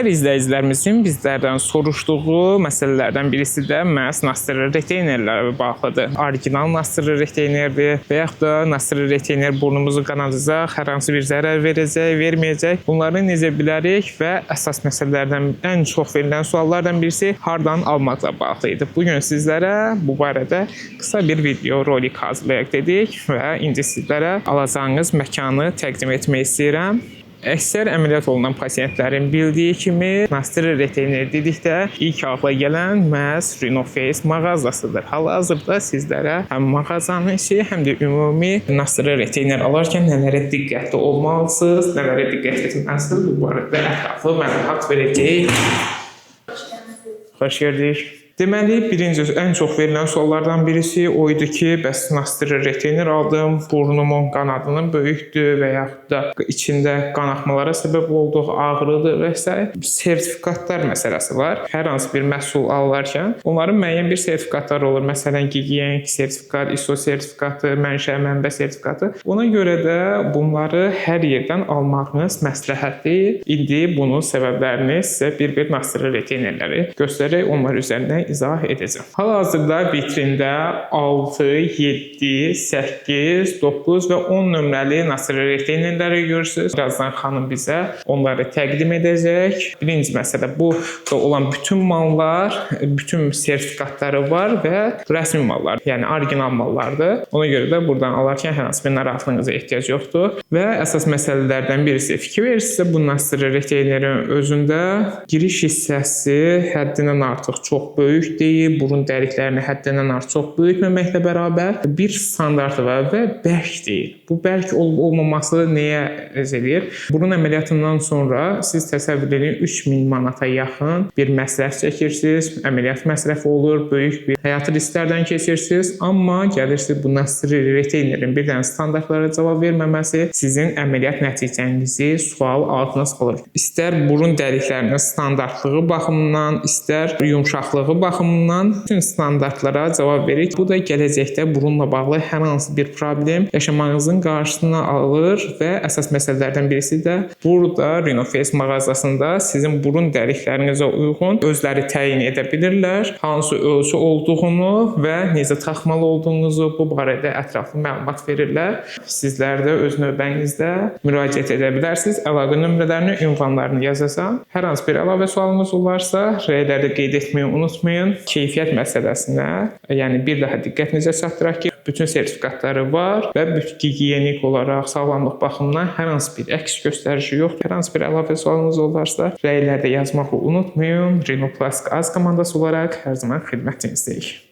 Əksər izləyicilərimizin bizlərdən soruşduğu məsələlərdən birisi də məhz Nasır retainerlərə bağlıdır. Orijinal Nasır retainerdir və yaxud da Nasır retainer burnumuzu qanadacaq, hər hansı bir zərər verəcək, verməyəcək. Bunları necə bilərik və əsas məsələlərdən ən çox verilən suallardan birisi hardan almaqla bağlı idi. Bu gün sizlərə bu barədə qısa bir video rolik hazırlayaq dedik və indi sizlərə alacağınız məkanı təqdim etmək istəyirəm. Əksər əməliyyat olunan pasientlərin bildiyi kimi, Nasır retainer dedikdə ilk ağla gələn məhz Rinoface mağazasıdır. Hal-hazırda sizlərə həm mağazanın işi, həm də ümumi Nasır retainer alarkən nələrə diqqətli olmalısınız, nələrə diqqət etməlisiniz, bu barədə ətraflı məlumat verəcəyik. Xoş gördük. Deməli, birinci ən çox verilən suallardan birisi o idi ki, bəs Nasır retainer aldım, burnumun qanadının böyükdür və yaxud da içində qanaxmalara səbəb oldu, ağrıdır və s. Sertifikatlar məsələsi var. Hər hansı bir məhsul alarkən onların müəyyən bir sertifikatları olur. Məsələn, gigiyenik sertifikat, ISO sertifikatı, mənşə mənbə sertifikatı. Ona görə də bunları hər yerdən almağınız məsləhət deyil. İndi bunun səbəblərini sizə bir-bir Nasır retainerləri göstərərək onlar üzərindən izah edəcəm. Hal-hazırda vitrində 6, 7, 8, 9 və 10 nömrəli Nasır retainerləri görürsünüz. Birazdan xanım bizə onları təqdim edəcək. Birinci məsələ bu da olan bütün mallar, bütün sertifikatları var və rəsmi mallar, yəni orijinal mallardır. Ona görə də buradan alarkən hər hansı bir narahatlığınıza ehtiyac yoxdur. Və əsas məsələlərdən birisi fikir verirsinizsə bu Nasır retainerin özündə giriş hissəsi həddindən artıq çox böyük deyil, burun dəliklərini həddindən artıq çox böyütməməklə bərabər bir standartı var və bərk deyil. Bu bərk olub olmaması nəyə əz eləyir? Burun əməliyyatından sonra siz təsəvvür edin 3000 manata yaxın bir məsrəf çəkirsiniz, əməliyyat məsrəfi olur, böyük bir həyati risklərdən keçirsiniz, amma gəlirsiniz bu Nasır retainerin bir dənə standartlara cavab verməməsi sizin əməliyyat nəticənizi sual altına salır. İstər burun dəliklərinin standartlığı baxımından, istər yumşaqlığı baxımından bütün standartlara cavab verir. Bu da gələcəkdə burunla bağlı hər hansı bir problem yaşamağınızın qarşısını alır və əsas məsələlərdən birisi də burada Rinoface mağazasında sizin burun dəliklərinizə uyğun özləri təyin edə bilirlər hansı ölçü olduğunu və necə taxmalı olduğunuzu bu barədə ətraflı məlumat verirlər. Sizlər də öz növbənizdə müraciət edə bilərsiniz. Əlaqə nömrələrini, ünvanlarını yazacağam. Hər hansı bir əlavə sualınız olarsa, rəylərdə qeyd etməyi unutmayın. Keyfiyyət məsələsinə, yəni bir daha diqqətinizə çatdıraq ki, bütün sertifikatları var və bütün gigiyenik olaraq sağlamlıq baxımından hər hansı bir əks göstərişi yoxdur. Hər hansı bir əlavə sualınız olarsa, rəylərdə yazmağı unutmayın. Rinoplast Az komandası olaraq hər zaman xidmətinizdəyik.